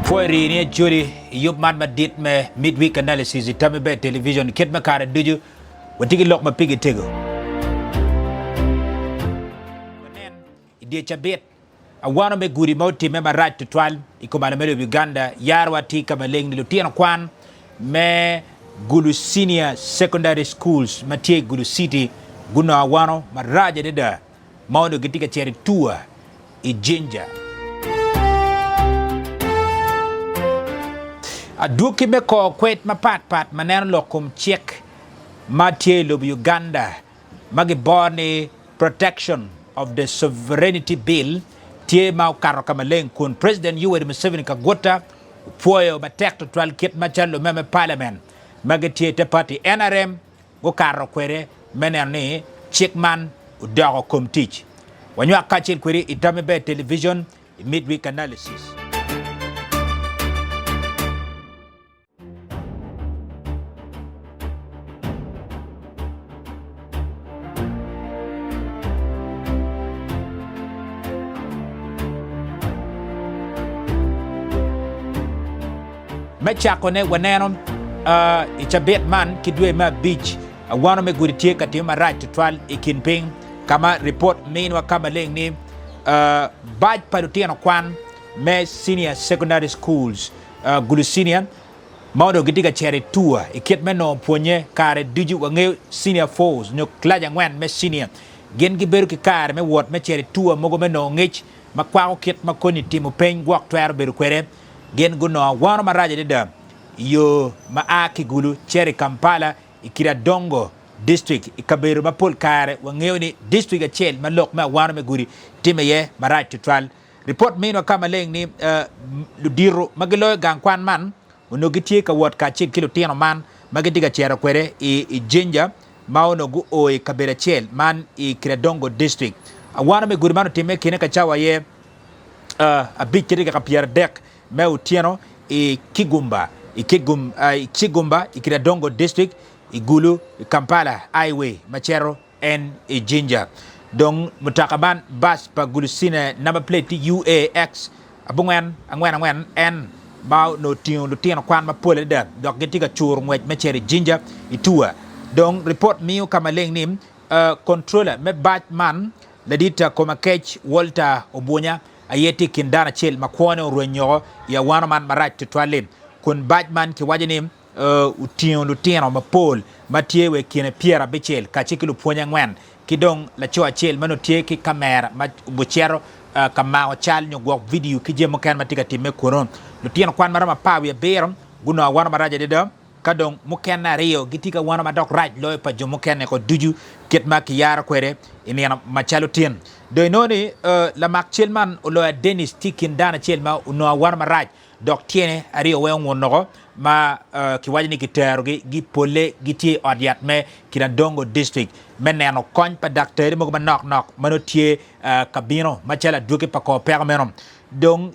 Pwoyo rii ni Acholi i yub man madit me Midweek Analysis i Tammy Bay Television kit me kare ducu watye ki lok ma pigi tego. Wanen i dye cabit awano me gudi ma otimme marac tutwal i kom alo me lobo Uganda yaro atir ka maleng ni lutino kwan me Gulu Senior Secondary Schools ma tye i Gulu City gunongo awano marac adada ma onongo gitye ka cito i tour i Jinja. Adwogi me kor kwed mapat pat ma neno lok kom cik ma tye i lobo Uganda ma giboro ni Protection of the Sovereignty Bill tye ma okato ka maleng kun President Yoweri Museveni Kaguta opwoyo matek tutwal kit macalo lumema me Parliament ma gitye i te party nrm gukato kwede me neno ni cik man odoko kom tic. Wanywak kacel kwedi i Tammy Bear Television i Midweek Analysis. Me cakone, waneno i cabit man ki dwe me abic, awano me gudi tye ka timme marac tutwal i kin piny, ka ma ripot miniwa ka maleng ni bac pa lutino kwan me Senior Secondary Schools, Gulu Senior, ma onongo gitye ka cito i tour i kit me nongo pwonye kare ducu. Wangeyo Senior Fours nyo kilac angwen me senior gin gibedo ki kare me wot me cito i tour mogo me nongo ngec ma kwako kit ma koni timo peny gwok twero bedo kwede. Gin gunongo awano marac adada i yo ma a ki Gulu cito i Kampala i Kiradongo District i kabedo ma pol kare wangeyo ni district acel ma lok me awano me gudi timme iye marac tutwal. Ripot miniwa ka maleng ni ludito ma giloyo gang kwan man onongo gitye ka wot kacel ki lutino man ma gitye ka cito kwede i Jinja ma onongo guo i kabedo acel man i Kiradongo District. Awano me gudi man otimme i kine ka cawa aye abic ki dakika 30 me otyeno i Kigumba i Kigumba i Kiradongo District i Gulu i Kampala Highway ma cito en i Jinja. Dong mutoka man bus pa Gulu Cine number plate tye UAX abongwen angwen angwen N ma onongo otingo lutino kwan mapol adada dok gitye ka curo ngwec me cito i Jinja i tour. Dong ripot miyo ka maleng ni controller me bac man Ladit Komakec Walter Obunya aye tye i kin dano acel ma kwone orwenyo i awano man marac tutwal-li kun bac man kiwaco ni otingo lutino mapol ma tye wa i kine pyerabicel kacel ki lupwony angwen ki dong laco acel ma nongo tye ki kamera ma ocito ka mako cal nyo gwok vidio ki jami mukene ma tye ka timme kunu. Lutino kwan ma romo apar wiye abiro gunongo awano marac adada. Ka dong mukene aryo gitye ki awano ma dok rac loyo pa jo mukene-ko ducu kit ma kiyaro kwede i nino macalo tin. Dong inongo ni lamak cal man oloya Dennis tye i kin dano acel ma onongo awano marac dok tyene aryo weng ongun-noko ma kiwaco ni kiterogi gipolle gitye i ot yat me Kiradongo District me neno kony pa daktari mogo manok nok ma nongo tye ka bino macalo adwogi pa kor peko meno. Dong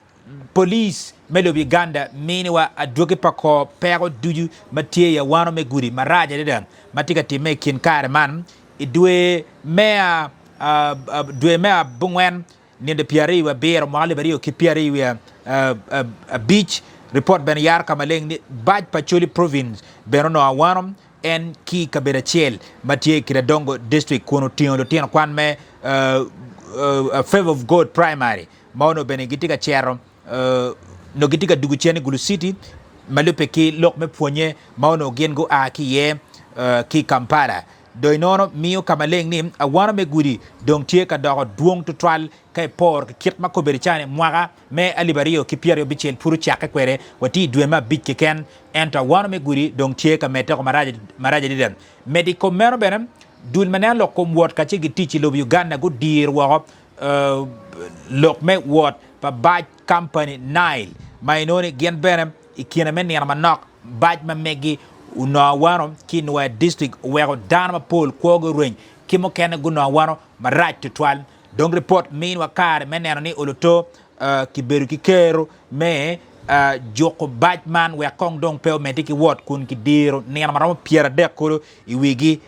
Police me lobo Uganda miniwa adwogi pa kor peko ducu ma tye i awano me gudi marac adada ma tye ka timme i kin kare man i dwe me dwe me abongwen nino 27 mwaka 2025. Ripot bene yaro ka maleng ni bac pa Acholi Province bene onongo awano en ki i kabedo acel ma tye i Kiradongo District kun otingo lutino kwan me Favour of God Primary ma onongo bene gitye ka cito onongo gitye ka dugo cen i Gulu City ma lubbe ki lok me pwonye ma onongo gin gua ki iye ki i Kampala. Dong inono miyo ka maleng ni awano me gudi dong tye ka doko dwong tutwal ka iporo ki kit ma kobedo cani mwaka me 2026 pud ocakke kwede watye i dwe me abic keken ento awano me gudi dong tye ka medde ko marac adada. Medo i kom meno bene dul ma neno lok kom wot kacel ki tic i lobo Uganda gudiro woko lok me wot pa bac kampani Nile ma inongo ni gin bene i kine me nino manok bac ma megi onongo awano ki i Nwoya District oweko dano mapol kwogi orweny ki mukene gunongo awano marac tutwal. Dong ripot miniwa kare me neno ni oloto kibedo ki kero me juko bac man wek kong dong pe omedde ki wot kun kidiro nino maromo 30 kulu i wigi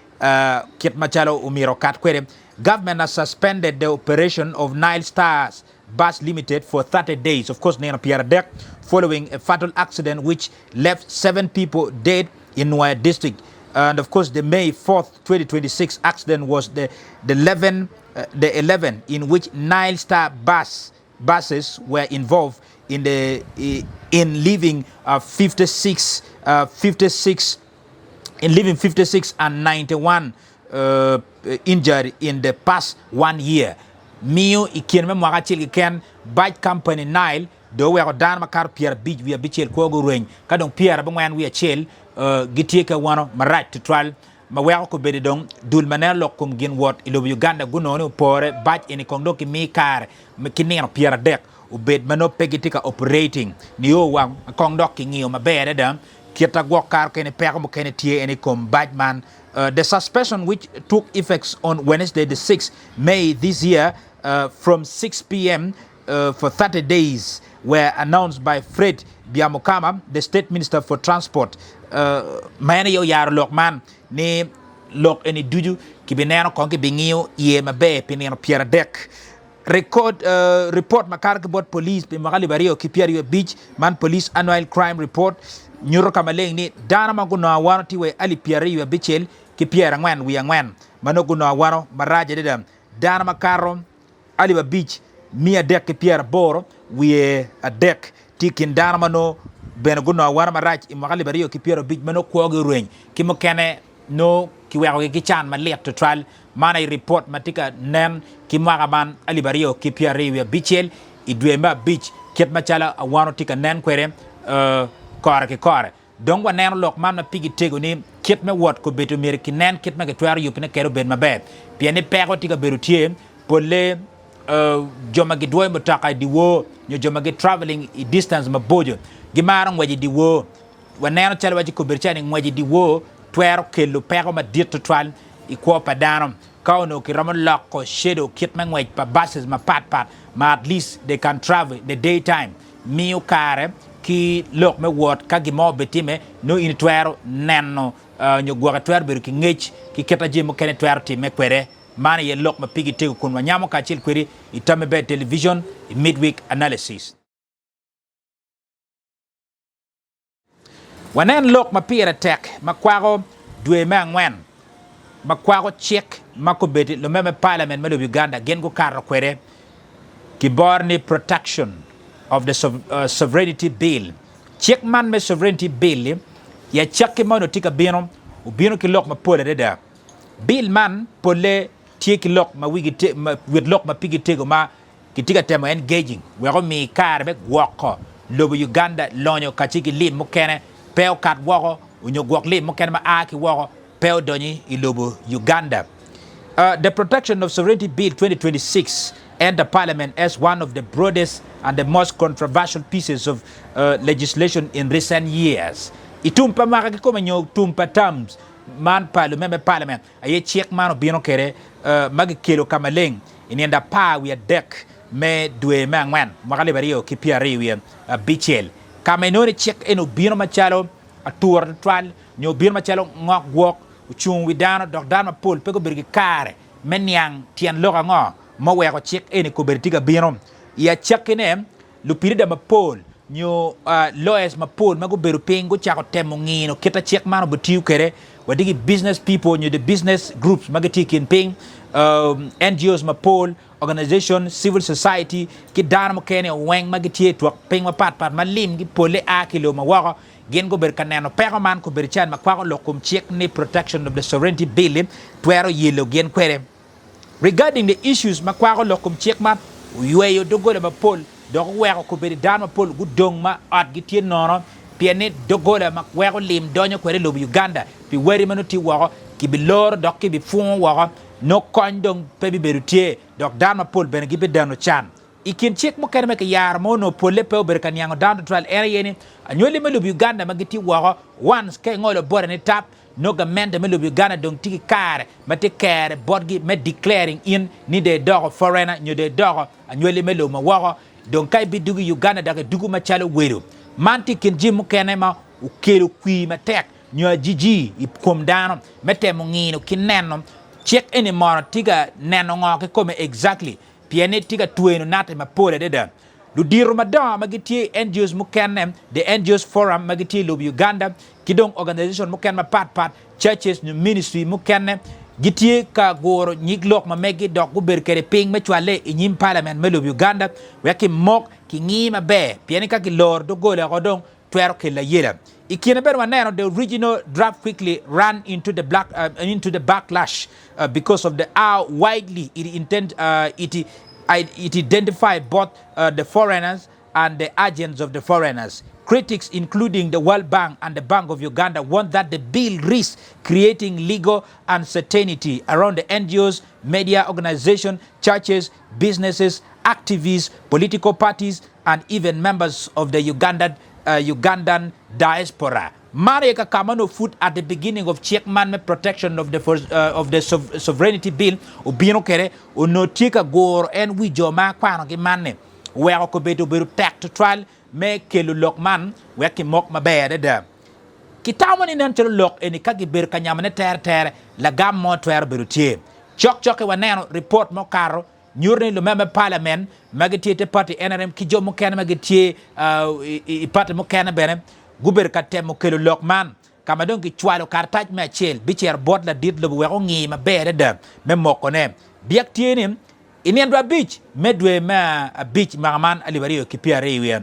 kit macalo omyero okat kwede. Government has suspended the operation of Nile Stars Bus Limited for 30 days, of course nino 30. following a fatal accident which left 7 people dead in Nwoya District. And of course the May 4th, 2026 accident was the the 11 the 11 in which Nile Star bus buses were involved in the in leaving 56 56 in leaving 56 and 91 injured in the past one year. Miyo i kine me mwaka acel keken, bac kampani Nile dong oweko dano makato 59 kwogi orweny ka dong 91 gitye ki awano marac tutwal ma weko kobedo dong dul ma neno lok kom gin wot i lobo Uganda gunongo ni opore bac eni kong dong kimi kare ki nino 30 obed ma nongo pe gitye ka operating nio wa kong dok kingiyo maber adada kit a gwok kare kene peko mukene tye en i kom bac man. The suspension which took effects on Wednesday the 6 May this year from 6 pm for 30 days were announced by Fred Byamukama, the State Minister for Transport, ma en aye oyaro lok man ni lok eni ducu kibineno kong kibingiyo iye maber pi nino 30. Record report makato ki bot police pi mwaka 2025 man Police Annual Crime Report nyuto ka maleng ni dano ma gunongo awano tye wa i alip 26 ki 44 ma nongo gunongo awano marac adada. Dano makato 5383 tye i kin dano ma nongo bene gunongo awano marac i mwaka 2025 ma nongo kwogi orweny ki mukene nongo kiwekogi ki can malit tutwal. Man aye ripot ma tye ka nen ki mwaka man 2026 i dwe me abic kit macalo awano tye ka nen kwede kore ki kore. Dong waneno lok man ma pigi tego ni kit me wot kobedo myero kinen kit ma kitwero yubone kwede obed maber. Pien ni peko tye ka bedo tye, polle jo ma gidwoyo mutoka i dyewor nyo jo ma gi traveling i distance maboco gimaro ngwec i dyewor. Waneno calo waci kobedo calo ni ngwec i dyewor twero kelo peko madit tutwal i kwo pa dano. Ka onongo kiromo loko schedule kit me ngwec pa buses mapat pat ma at least they can travel in the day time miyo kare ki lok me wot ka gin mo obitimme nongo in itwero neno nyo gwoki twero bedo ki ngec ki kit ma jami mukene twero timme kwede. Man aye lok ma pigi tego kun wanyamo kacel kwedi i Tammi Ber Television i Midweek Analysis. Wanen lok ma pire tek ma kwako dwe me angwen ma kwako cik ma kobedi lume me Parliament me lobo Uganda gin gukato kwede kiboro ni Protection of the Sovereignty Bill. Cik man me Sovereignty Bill-li i acakki ma onongo tye ka bino, obino ki lok mapol adada. Bill man polle tye ki lok ma wigi wit lok ma pigi tego ma Kitye ka temo engaging wek omi kare me gwoko lobo Uganda lonyo kacel ki lim mukene pe okat woko onyo gwok lim mukene ma a ki woko pe odonyi i lobo Uganda. The Protection of Sovereignty Bill 2026 enter Parliament as one of the broadest and the most controversial pieces of legislation in recent years. I tum pa mwaka kikome nyo tum pa terms man pa lumember me Parliament aye cik man obino kwede ma gikelo ka maleng i nino 13 me dwe me angwen mwaka 2026, ka ma inongo ni cik eni obino macalo atura tutwal nyo obino macalo ngok gwok ocungo wi dano dok dano mapol pe gubedo ki kare me niang tyen lok ango ma oweko cik eni kobedo tye ka bino. I acakkine, Lupirida mapol nyo lawyers mapol ma gubedo piny gucako temo ngino kit ma cik man obitiyo kwede wadi ki business people nyo the business groups ma gitye i kin piny, NGOs mapol, organization, civil society ki dano mukene weng ma gitye i twok piny mapat pat ma limgi polle a ki i lobo ma woko gin gubedo ka neno peko man kobedo can ma kwako lok kom cik ni Protection of the Sovereignty Bill twero yelo gin kwede. Regarding the issues ma kwako lok kom cik man, oyweyo doggola mapol dok oweko kobedi dano mapol gudong ma otgi tye nono pien ni doggola ma weko lim donyo kwede i lobo Uganda pi wadi ma nongo tye woko kibiloro dok kibipungo woko nongo kony dong pe bibedo tye dok dano mapol bene gibideno can. I kin cik mukene ma kiyaro ma onongo polle pe obedo ka niango dano tutwal en aye ni anywali me lobo Uganda ma gitye woko once ka ingolo boda ni tap Nongo gamente me lobo Uganda dong tye ki kare ma tye kere botgi me declaring in ni dong idoko foreigner nyo dong idoko anywali me lobo ma woko. Dong ka ibidugo i Uganda dok idugo macalo welo. Man tye i kin jami mukene ma okelo kwir matek nyo ajiji i kom dano me temo ngino ki neno cik eni mono tye ka neno ngo kikome exactly pien ni tye ka tweno nate mapol adada. Ludito madongo ma gitye i NGOs mukene, The NGOs Forum ma gitye i lobo Uganda ki dong organization mukene mapat pat, churches nyo ministry mukene gitye ka guro nyig lok ma megi dok gubedo kwede piny me cwale i nyim parliament me lobo Uganda wek kimok kingi maber pien ni ka kiloro doggola oko dong twero kelo ayela. I kine bene waneno the original draft quickly ran into the black, uh, into the backlash uh, because of the how widely it, intent, uh, it, it identified both uh, the foreigners and the agents of the foreigners. Critics, including the World Bank and the Bank of Uganda, warned that the bill risks creating legal uncertainty around the NGOs, media organizations, churches, businesses, activists, political parties, and even members of the Ugandan, uh, Ugandan diaspora. Man aye ka ma nongo pud at the beginning of cik man me protection of the, uh, of the sovereignty bill obino kwede onongo tye ka guro en wi jo ma akwanogi man-ni oweko kobedo obedo tek tutwal me kelo lok man wek kimok maber adada. Kitamo ni nen calo lok eni ka gibedo ka nyamone tere tere lagam mo twero bedo tye. Cokcok-ki waneno ripot ma okato nyuto ni lumemba me palament ma gitye i te pati NRM ki jo mukene ma gitye i pati mukene bene gubedo ka temo kelo lok man ka ma dong kicwalo karatac me acel bicito bot ladit lobo wek ongi maber adada me mokone. Byek tye ni i nino abic me dwe me abic mwaka man 2026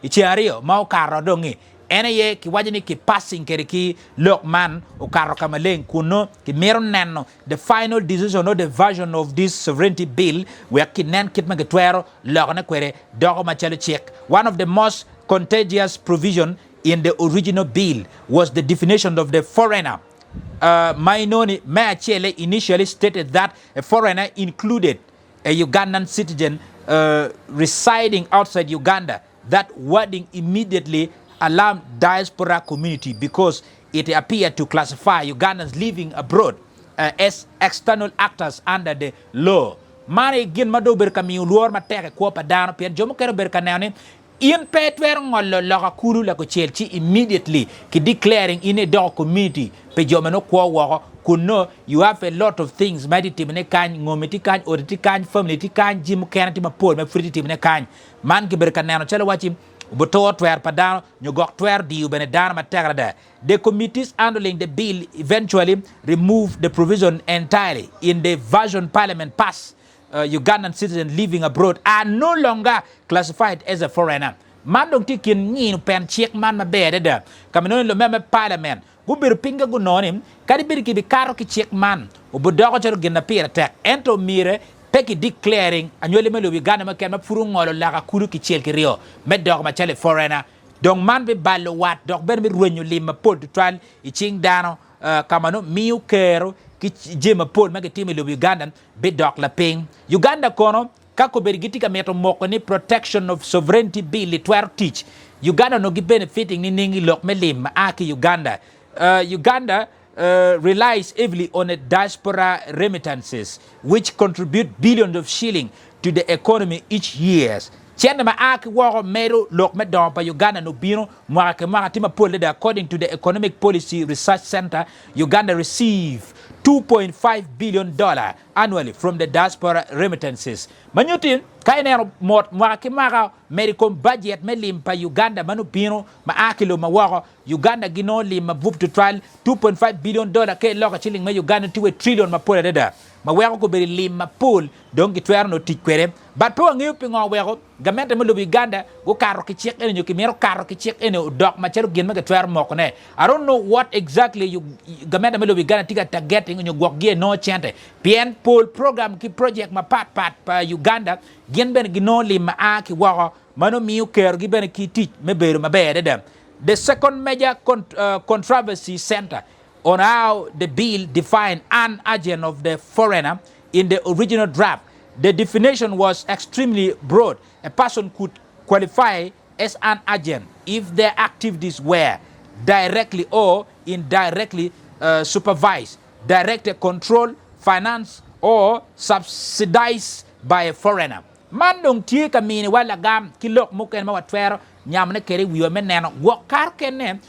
i ceng aryo ma okato dong-ngi En aye kiwaco ni ki passing kede ki lok man okato ka maleng kun nongo kimito neno the final decision or the version of this sovereignty bill wek kinen kit ma kitwero lokone kwede doko macalo cik. One of the most contagious provision in the original bill was the definition of the foreigner ma inongo ni me acelle initially stated that a foreigner included a Ugandan citizen residing outside Uganda That wording immediately alarmed diaspora community because it appeared to classify Ugandans living abroad as external actors under the law. Man aye gin ma dong obedo ka miyo lworo matek i kwo pa dano pien jo mukene obedo ka neno ni in pe itwero ngolo loka kulu lakucel ci immediately ki declaring in idoko community pi jo ma nongo kwo woko kun nongo you have a lot of things ma itye timone kany, ngomi tye kany, oti tye kany, family tye kany, jami mukene tye mapol ma pud itye timone kany. Man kibedo ka neno calo wacci obuto twero pa dano nyo gwok twero diyo bene dano matek adada. The committees handling the bill eventually removed the provision entirely in the version parliament passed. Ugandan citizens living abroad are no longer classified as a foreigner. Man dong tye i kin ngino pen cik man maber adada ka ma inongo ni lumemba me parliament Gubedo piny ka gunongo ni kadi bed kibikato ki cik man obidoko calo gin ma pire tek, ento myero pe ki declaring anywali me lobo Uganda mukene ma pud ongolo laka kulu kicel kiryo me doko macalo i foreigner. Dong man bibalo wat dok bene birwenyo lim mapol tutwal i cing dano ka ma nongo miyo kero ki jami mapol ma gitimo i lobo Uganda bidok lapiny. Uganda kono Ka kobedo gitye ka mito moko ni Protection of Sovereignty Bill-li twero tic, Uganda onongo gi benefiting nining i lok me lim ma a ki Uganda? Uganda relies heavily on diaspora remittances which contribute billions of shilling to the economy each years. Cente ma a ki woko medo lok me dongo pa Uganda nongo bino mwaka ki mwaka tye mapol adada. According to the Economic Policy Research Centre, Uganda receive 2.5 billion dollar annually from the diaspora remittances ma nyutti ka ineno mot mwaka ki mwaka medo i kom bajet me lim pa Uganda ma nongo bino ma a ki lobo ma woko Uganda ginongo lim mabup tutwal 2.5 billion dollar ka iloko ciling me Uganda tye wa trillion mapol adada ma weko gubedo lim mapol dong gitwero nongo tic kwede but pe wangeyo pingo weko Gamente me lobo Uganda gukato ki cik eni nyo kimito kato ki cik eni odok macalo gin ma kitwero moko ne. I don't know what exactly gamente me lobo Uganda tye ka targeting nyo gwok gi enongo cente pien pol program ki project mapat pat pa Uganda gin bene ginongo lim ma a ki woko ma nongo miyo kero gi bene ki tic me bedo maber adada. The second major controversy center on how the bill defined an agent of the foreigner in the original draft The definition was extremely broad, a person could qualify as an agent if their activities were directly or indirectly supervised, directed, controlled, financed or subsidized by a foreigner. Man dong tye ka miniwa lagam ki lok mukene ma watwero nyamone kwede i wiwa me neno gwok kare kene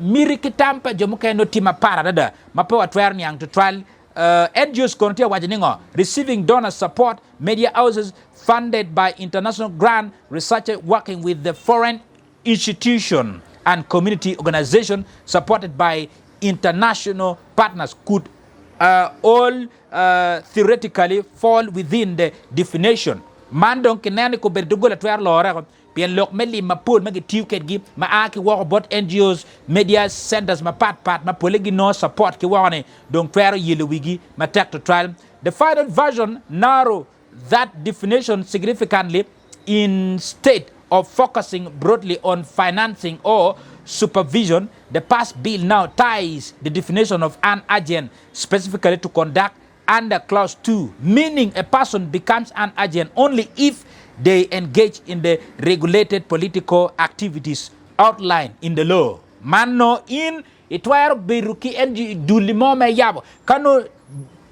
miti ki tam pa jo mukene nongo tye mapat adada ma pe watwero niang tutwal. NGOs kono tye ka waco ni ngo? Receiving donor support, media houses funded by international grant, researchers working with the foreign institution and community organization supported by international partners could all theoretically fall within the definition. Man dong kineno ni kobedo doggola twero lore pien lok me lim mapol ma gitiyo kedgi ma a ki woko bot NGOs, media centers mapat pat ma pole ginongo support ki woko ni dong twero yelo wigi matek tutwal. The final version narrow that definition significantly instead of focusing broadly on financing or supervision, the passed bill now ties the definition of an agent specifically to conduct under clause 2, meaning a person becomes an agent only if they engage in the regulated political activities outlined in the law. Man nongo in itwero bedo ki NGO dulli mo ma iyabo ka nongo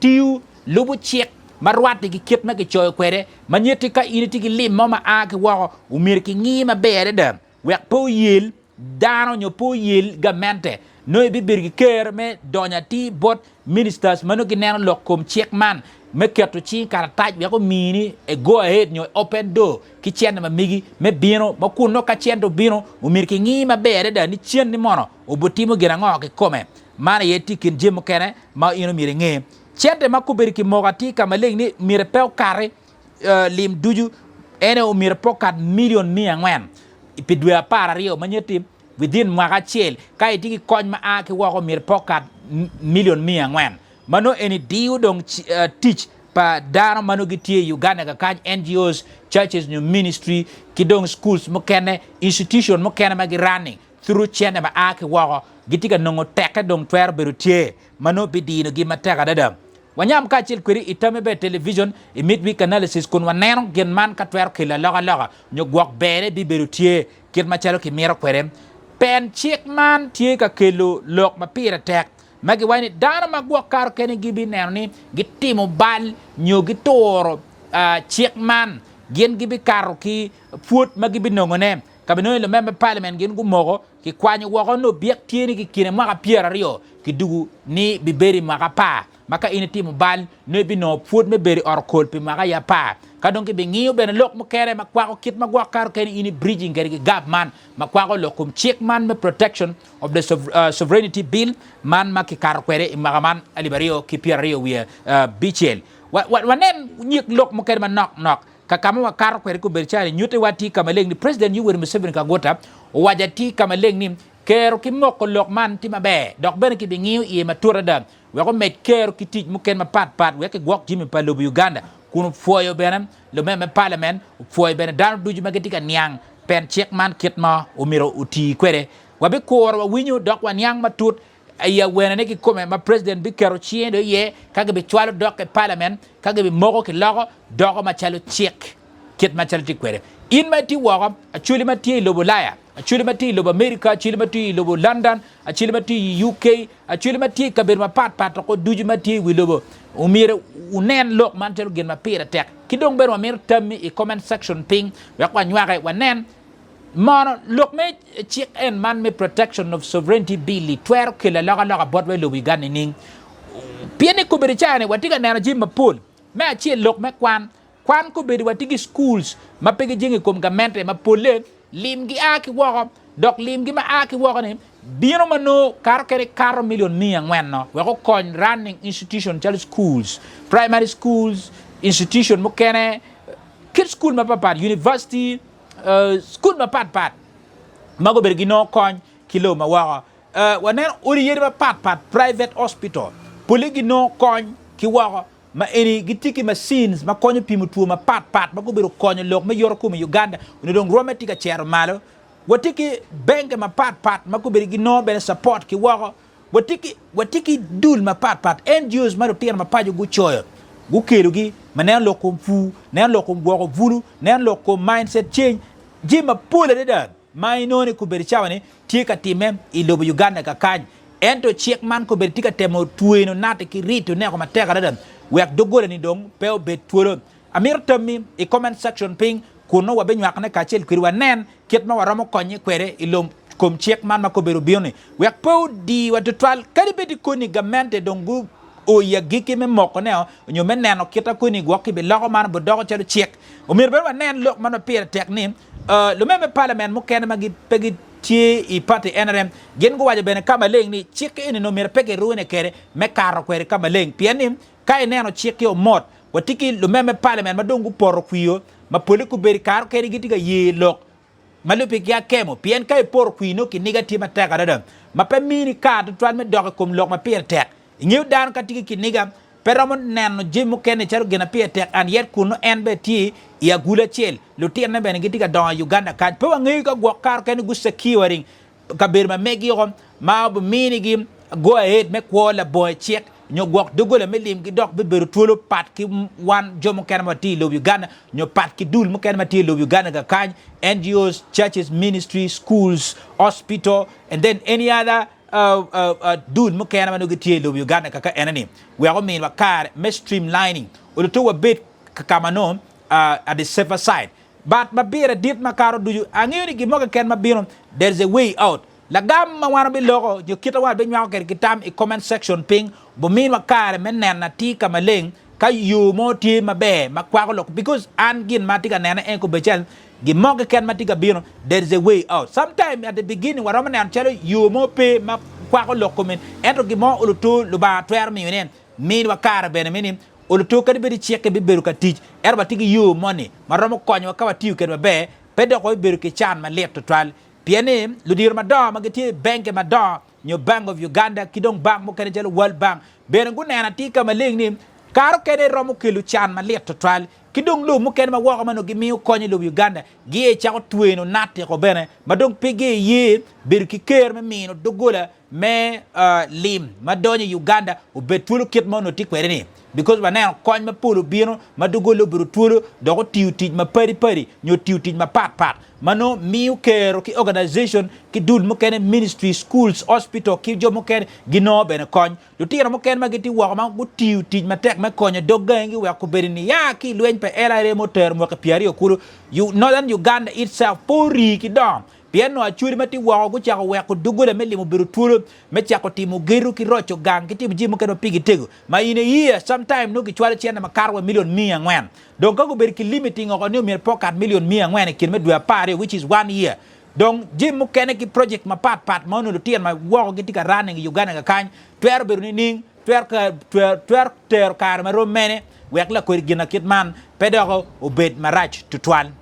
tiyo lubo cik ma rwatte ki kit ma kicoyo kwede ma nyutti ka in itye ki lim mo ma a ki woko omyero kingi maber adada wek pe oyel dano nyo pe oyel gamente nongo ibibedo ki ker me donyo atir bot ministers ma nongo gineno lok kom cik man me keto cing karatac wek omini a go ahead nyo open door ki cente ma megi me bino ma kun nongo ka cente obino omyero kingi maber adada ni cen ni mono obitimo gin ango kikome. Man aye tye i kin jami mukene ma in omyero inge. Cente ma kobedo kimoko atir ka maleng ni myero pe okati lim ducu ene omyero pe okat milion miya angwen pi dwe 12 ma nyutti within mwaka acel ka itye ki kony ma a ki woko myero pe okat milion 400 ma nongo eni diyo dong tic pa dano ma nongo gitye i Uganda kakany, NGOs, churches nyo ministry ki dong schools mukene, institution mukene ma gi running through cente ma a ki woko gitye ka nongo tekke dong twero bedo tye ma nongo bidinogi matek adada. Wanyam kacel kwedi i Tami Ber Television i Midweek Analysis kun waneno gin man ka twero kelo alokaloka nyo gwok berne bibedo tye kit macalo kimito kwede. Pen cik man tye ka kelo lok ma pire tek ma giwaco ni dano ma gwok kato kene gibineno ni gitimo bal nyo gituro cik man gin gibikato ki pwod ma gibinongone. Ka binongo ni lumemba me palimen gin gumoko, kikwanyo woko nongo byek tye ni kikine mwaka 20 kidugu ni bibedo i mwaka apar. Ma ka in itimo bal, nongo ibinongo pwod me bedo i ot okol pi mwaka aye apar. Ka dong kibingiyo bene lok mukene ma kwako kit ma gwok kato keni in i bridging kede ki gap man ma kwako lok kom cik man me Protection of the Sovereignty Bill man ma kikato kwede i mwaka man 2025. Wanen nyig lok mukene manok nok Ka ka ma wakato kwede kobedo calo nyutiwa atir ka maleng ni President Yoweri Museveni Kaguta owaco atir ka maleng ni kero ki moko lok man tye maber dok bene kibingiyo iye matut adada wek omed kero ki tic mukene mapat pat wek kigwok jami pa lobo Uganda kun opwoyo bene lumemba me parliament opwoyo bene dano ducu ma gitye ka niang pen cik man kit ma omyero oti kwede. Wabikuro wawinyo dok waniang matut I awenane kikome ma president biketo cinge dong iye ka gibicwalo dok i parliament ka gibimoko kiloko doko macalo cik kit macalo tye kwede. In ma itye woko, Acholi ma tye i lobo Ulaya, Acholi ma tye i lobo America, Acholi ma tye i lobo London, Acholi ma tye i UK, Acholi ma tye i kabedo mapat pat woko ducu ma tye i wi lobo, omyero wunen lok man calo gin ma pire tek. Ki dong bene wamito tammi i comment section piny wek wanywake wanen Mono lok me cik en man me Protection of Sovereignty Bill-li twero kelo alokaloka botwa i lobo Uganda nining? Pien ni kobedo cawa-ni watye ka neno jami mapol. Me acel lok me kwan. Kwan kobedo watye ki schools ma pe gijenge i kom gamente ma polle limgi a ki woko dok limgi ma a ki woko-ni bino ma nongo kato kene kato milion miya angwen-no wek okony running institution calo schools, primary schools, institution mukene, kit school mapat pat, university, Cukul mapat pat ma gubedo ginongo kony ki lobo ma woko. Waneno odi yadi mapat pat, private hospital, pole ginongo kony ki woko ma eni gitye ki machines ma konyo pimo two mapat pat ma gubedo konyo lok me yoto kom i Uganda onongo dong rwomme tye ka cito malo. Watye ki benke mapat pat ma gubedo ginongo bene support ki woko. Watye ki, watye ki dul mapatpat, NGOs, ma lutino ma paco gucoyo, gukelogi ma neno lok kom pur, neno lok kom gwoko bulu, neno lok kom mindset change, jami mapol adada ma inongo ni kobedo cawa-ni tye ka timme i lobo Uganda kakany. Ento cik man kobedo tye ka temo tweno nate ki rito neko matek adada wek doggola-ni dong pe obed twolo. Amito tammi i comment section piny kun nongo wabinywakone kacel kwedi wanen kit ma waromo konye kwede i lok kom cik man ma kobedo obino-ni wek pe odiwa tutwal kadi bed ni koni gamente dong gu. o i agikki me mokoneo nyo me neno kita koni gwok kibiloko man obidoko calo cik. Omyero bene wanen lok man ma pire tek ni lumemba me palament mukene ma pe gitye i pati nrm gin guwaco bene ka maleng ni cik eni nongo myero pe kirune kwede me kato kwede ka maleng pien ni ka ineno cik-ki omot watye ki lumemba me palament ma dong gupoto kwio ma pole gubedo i kare kene gitye ka ye lok ma lubbe ki akemo pien ka ipoto kwir nongo kiniga tye matek adada ma pe mini kare tutwal me dok i kom lok ma pire tek. Ingeyo dano ka tye ki kiniga pe romo neno jami mukene calo gin ma pire tek and yet kun nongo en bene tye i agulu acel lutinone bene gitye ka dongo i Uganda kany pe wangeyo ka gwok kare kene gu securing kabedo ma megi oko ma obiminigi go ahead me kwo labongo cik nyo gwok doggola me limgi dok bibedo twolo pat ki wan jo mukene ma watye i lobo Uganda nyo pat ki dul mukene ma tye i lobo Uganda kakany, NGOs, churches, ministries, schools, hospital and then any other dul mukene ma nongo gitye i lobo Uganda kaka enoni wek ominwa kare me streamlining oluto wabed kakama nongo at the safer side. But ma pire dit makato ducu, angeyo ni gin mo keken ma bino, there is a way out. Lagam ma wan wabiloko nyo kit ma wan wabinywako kwede ki tam i comment section piny obiminwa kare me neno atir ka maleng ka yo mo tye maber ma kwako lok because an gin ma atye ka nene en kobecel gin mo keken ma tye ka bino there is a way out. Sometime at the beginning waromo neno calo yo mo pe ma kwako lok komi ento gin mo oluto Lubanga twero miyo ne miniwa kare bene me ni oluto kadi bed icikke bibedo ka tic ento watye ki yo moni ma romo konyowa ka watiyo kwede maber pe dok wabibedo ki can malit tutwal. Pien ni ludito madongo ma gitye i benke madongo nyo Bank of Uganda ki dong bank mukene calo World Bank bene guneno atir ka maleng ni kare okene romo kelo can malit tutwal ki dong lobo mukene ma woko ma nongo gimiyo kony i lobo Uganda giye cako tweno natiko bene ma dong pe giye bedo ki ker me mino doggola me lim ma donyo i Uganda obed twolo kit ma onongo tye kwede ni because waneno kony mapol obino ma doggolle obedo twolo dok otiyo tic ma padi padi nyo otiyo tic mapat pat ma nongo miyo kero ki organization ki dul mukene ministry, schools, hospital ki jo mukene ginongo bene kony. Lutino mukene ma gitye woko ma gutiyo tic matek me konyo dog gangi wek obedo niya ki i lweny pa LRA ma otero mwaki pyeraryo kulu Northern Uganda itself pe orii ki dongo Pien onongo Acholi ma tye woko gucako weko doggola me limo bedo twolo me cako timo gedo ki roco gang ki timo jami mukene ma pigi tego ma in a year sometime nongo gicwalo cente makato wa million miya angwen. Dong ka gubedo ki limiting oko ni omyero pe okat million miya angwen i kine me dwe 12 which is one year dong jami mukene ki project mapat pat ma onongo lutino ma woko gitye ka running i Uganda kakany twero bedo nining? Twero tero kare ma rom mene wek lakodi gin ma kit man pe dok obed marac tutwal?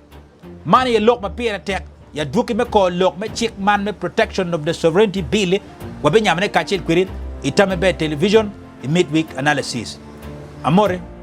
Man aye lok ma pire tek i adwogi me kor lok me cik man me Protection of the Sovereignty Bill wabinyamone kacel kwedi i Tame Ber Television i Midweek Analysis. Amoti.